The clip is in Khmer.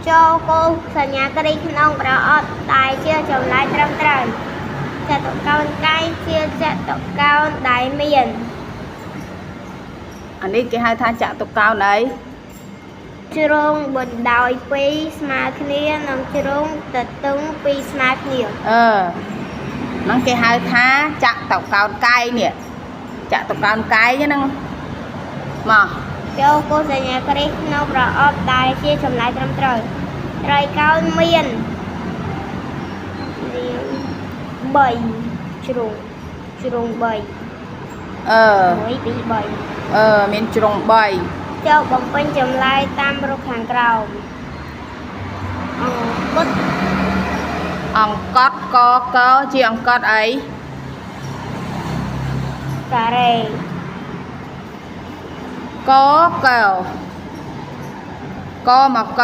ចូលគូសញ្ញាគ្រីក្នុងប្រអប់ដែលជាចម្លើយត្រឹមត្រូវចតុកោណកែងជាចតុកោណដែលមាន អានេះគេហៅថាចតុកោណអី ជ្រុងបណ្ដោយពីរស្មើគ្នានិងជ្រុងទទឹងពីរស្មើគ្នា អឺហ្នឹងគេហៅថាចតុកោណកែងនេះចតុកោណកែងហ្នឹងមក ចូលគូសញ្ញាគ្រីក្នុងប្រអប់ដែលជាចម្លើយត្រឹមត្រូវត្រីកោណមានរាង3ជ្រុងជ្រុង3 1 អឺ 2 3 អឺមានជ្រុង3 ចូលបំពេញចម្លើយតាមរូបខាងក្រោមអង្គុត អង្កត់កកជាអង្កត់អី ការ៉េ កកកមកក